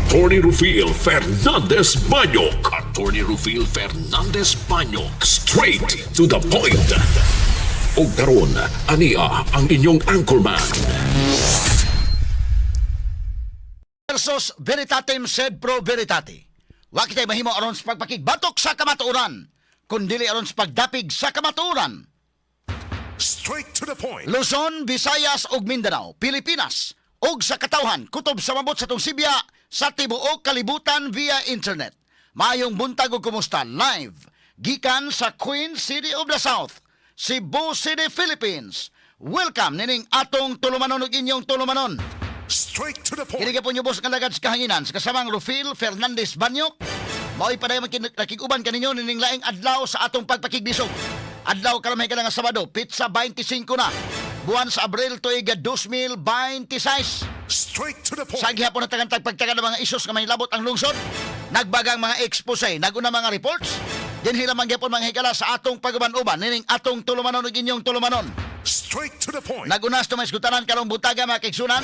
Attorney Rufil Fernandez Banyok. Attorney Rufil Fernandez Banyok. Straight to the point. Og karon, ania ang inyong anchorman. Versus veritatem sed pro veritate. Wa kitay mahimo aron sa pagpakigbatok sa kamatuoran, kundili aron sa pagdapig sa kamatuoran. Straight to the point. Luzon, Visayas ug Mindanao, Pilipinas ug sa katawhan kutob sa mabot sa atong sibya sa tibuok kalibutan via internet. Maayong buntag ug kumusta, live gikan sa Queen City of the South, Cebu City, Philippines. Welcome nining atong tulumanon ug inyong tulumanon. Straight to the point. Kini po boss nga lagad sa kahanginan sa kasamang Rufil Fernandez Banyok. Mao'y padayon nakig-uban kaninyo nining laing adlaw sa atong pagpakigbisog. Adlaw karon, may nga Sabado, petsa 25 na buwan sa Abril, tuig 2026. Straight to the point. Sa gihapon na tagantag pagtaga ng mga isos nga may labot ang lungsod, nagbagang mga expose, naguna mga reports, dinhi lamang gyapon, mga higala, sa atong pag-uban-uban nining atong tulumanon ug inyong tulumanon. Straight to the point. Nagunas to may isgutanan karong buntaga, mga kaigsunan,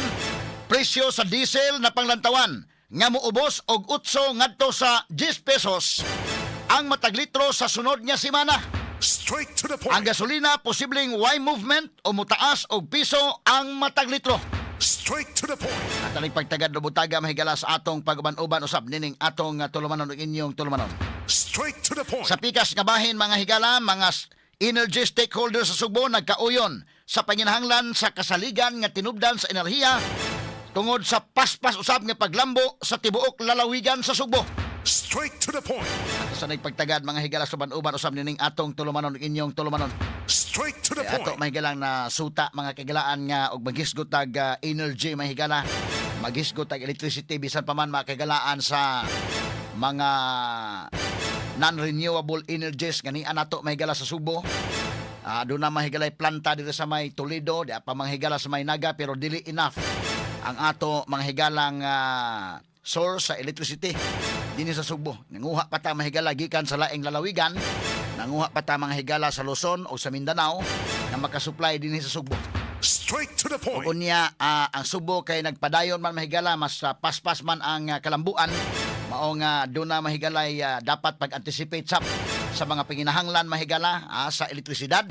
presyo sa diesel na panglantawan nga muubos og 8 ngadto sa 10 pesos ang matag litro sa sunod nga semana. Straight to the point. Ang gasolina, posibleng way movement o mutaas og piso ang matag litro. Straight to the point. At ang pagtagad no buntaga, mahigala, sa atong pag-uban-uban usab nining atong tulumanon ug inyong tulumanon. Straight to the point. Sa pikas nga bahin, mga higala, mga energy stakeholders sa Sugbo nagkauyon sa panginahanglan sa kasaligan nga tinubdan sa enerhiya tungod sa paspas usab nga paglambo sa tibuok lalawigan sa Sugbo. Straight to the point. At sa nagpagtagad, mga higala, sa uban-uban usab nining atong tulumanon ug inyong tulumanon. Straight to the Kaya ato point. mahigalang na suta, mga kagalaan, nga og maghisgot tag energy, mahigala, maghisgot tag electricity bisan pa man, mga kagalaan, sa mga non-renewable energies nga niya nato, mahigala, sa Subo. Doon na mahigalay planta dito sa may Toledo, di pa manghigala sa may Naga, pero dili enough ang ato mga higalang source sa electricity dinhi sa Sugbo. Nanguha pa ta, mahigala, gikan sa laing lalawigan, nanguha pa ta, mga higala, sa Luzon o sa Mindanao na makasupply dinhi sa Sugbo. Straight to the point. Ug unya ang Subo kay nagpadayon man, mahigala, mas paspas man ang kalambuan, mao nga doon na mahigalay dapat pag-anticipate sa mga panginahanglan, mahigala, sa elektrisidad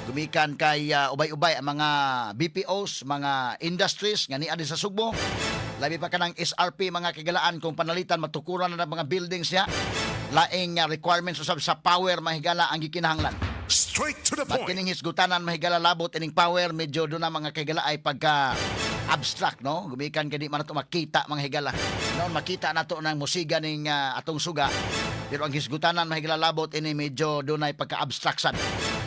gumikan kay ubay-ubay ang mga BPOs, mga industries nga niya sa Sugbo, labi pa kanang SRP, mga kigalaan, kung panalitan matukuran na ng mga buildings niya, laing requirements usab sa power, mahigala, ang gikinahanglan. Straight to the But point. kining hisgutanan, mahigala, labot ining power, medyo doon na, mga kigala, ay pagka abstract, no, gumikan kay di man nato makita, mga higala. Noon makita nato ng musiga ning atong suga, pero ang hisgutanan, mahigala, labot ini medyo dunay pagka abstract sad.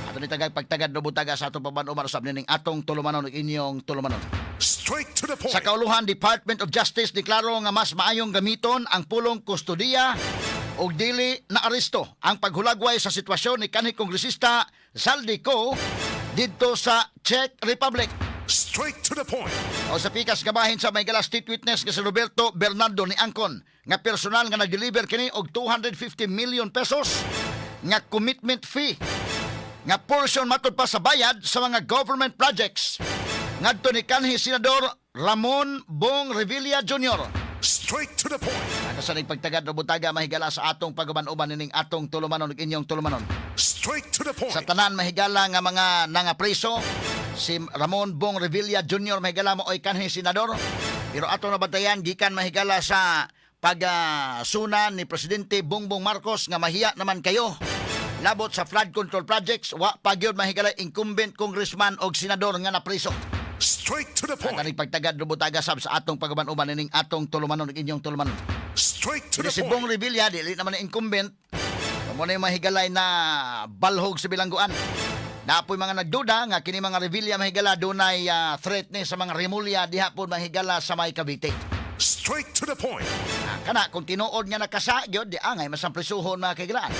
Ato ni tagag pagtagad no buntaga sa atong paban-uban usab nining atong tulumanon ug inyong tulumanon. Straight to the point. Sa kauluhan, Department of Justice deklaro nga mas maayong gamiton ang pulong kustodiya ug dili na aresto ang paghulagway sa sitwasyon ni kanhi kongresista Zaldy Co didto sa Czech Republic. Straight to the point. O sa pikas gabahin sa may state witness nga si Roberto Bernardo ni angkon nga personal nga nag-deliver kini og 250 million pesos nga commitment fee nga portion matud pa sa bayad sa mga government projects ngadto ni kanhi Senador Ramon Bong Revilla Jr. Straight to the point. Ato sa nagpagtagad no buntaga, mahigala, sa atong pag-uban-uban nining atong tulumanon ug inyong tulumanon. Straight to the point. Sa tanan, mahigala, nga mga nangapreso, si Ramon Bong Revilla Jr., mahigala, mo oy kanhi senador. Pero ato nabantayan gikan, mahigala, sa pagsuna ni Presidente Bongbong Marcos nga mahiya naman kayo labot sa flood control projects, wa pa gyud, mahigala, incumbent congressman og senador nga napreso. Straight to the At point. aning pagtagad no buntaga sab sa atong pag-uban-uban nining atong tulumanon ug inyong tulumanon. Straight to Pero the si Bong point. Revilla, dili naman ang incumbent. Mo na yung mahigalay na balhog sa bilangguan. Napoy mga nagduda nga kini mga Revilla, mahigala, dunay threat ni sa mga Remulla diha po, mahigala, sa may Cavite. Straight to the point. Kana kung tinuod nga nakasa gyud di angay masang prisuhon, mga kahigalaan.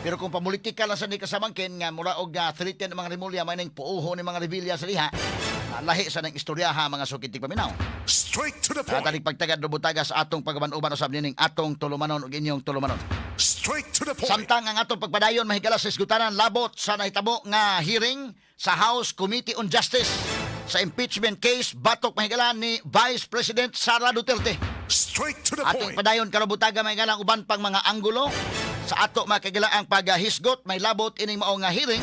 Pero kung pamulitika lang sa ni kasamangkin nga mura og threaten ang mga Remulla may ning puuho ni mga Revilla sa diha, lahi sa nang istoryaha, mga sukit paminaw. Straight to the point. At pagtagad buntaga sa atong pag-uban-uban usab nining atong tulumanon ug inyong tulumanon. Straight to the point. Samtang ang atong pagpadayon, mahigala, sa isgutanan labot sa nahitabo nga hearing sa House Committee on Justice sa impeachment case batok, mahigala, ni Vice President Sara Duterte. Straight to the Atong point. padayon karong buntaga, mga higala, uban pang mga anggulo sa ato, mga kaigalaang, paghisgot may labot ining mao nga hearing.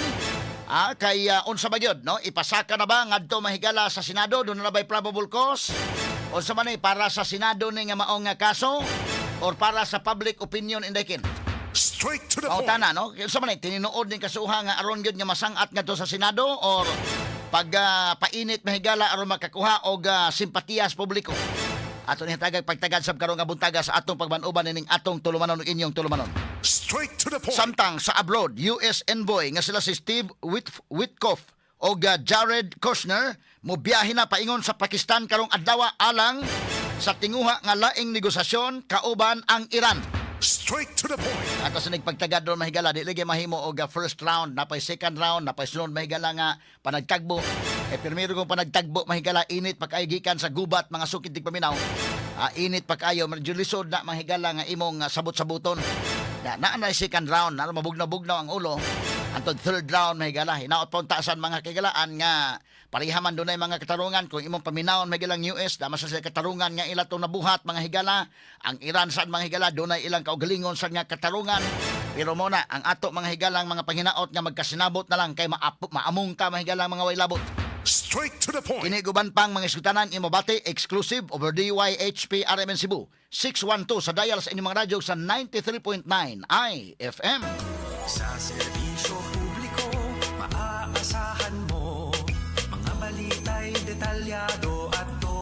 Kay unsa ba gyud, no? Ipasaka na ba ngadto, mahigala, sa Senado? Duna na ba'y probable cause? Unsa man ni, para sa Senado ni nga mao nga kaso or para sa public opinion, inday kin? Straight to the Mao point. tana, no? Unsa man ni, tinuod ning kasuha nga aron gyud nga masangat ngadto sa Senado or pag painit, mahigala, aron makakuha og simpatiya sa publiko? Ato ni hatagag pagtagad sab karon nga buntaga sa atong pagbanuban nining atong tulumanon ug inyong tulumanon. Straight to the point. Samtang sa abroad, US envoy nga sila si Steve Witkoff o Jared Kushner mobiyahe na paingon sa Pakistan karong adlaw alang sa tinguha nga laing negosasyon kauban ang Iran. Straight to the point. Ato sa nagpagtagad doon, mahigala, di lagi mahimo og first round, napay second round, napay sunod, mahigala, nga panagtagbo. Eh primero kong panagtagbo, mahigala, init pa kaayo gikan sa gubat, mga sukid tigpaminaw. Init pa kaayo, medyo lisod na, mahigala, nga imong sabot-sabuton. Na naa na second round, na mabugnaw-bugnaw ang ulo. Antod third round, mahigala, hinaot pa untasan, mga kaigalaan, nga pareha man dunay mga katarungan kung imong paminawon, mahigalang US dama sa sila katarungan nga ila tong nabuhat, mga higala. Ang Iran sad, mga higala, dunay ilang kaugalingon sad nga katarungan, pero mo na ang ato, mga higalang mga panghinaot nga magkasinabot na lang kay maamong ta, mga higalang, mga way labot. Straight to the point. Kini guban pang mga iskutanan imabati exclusive over DYHP RMN Cebu 612 sa dial sa inyong mga radyo sa 93.9 IFM. Sa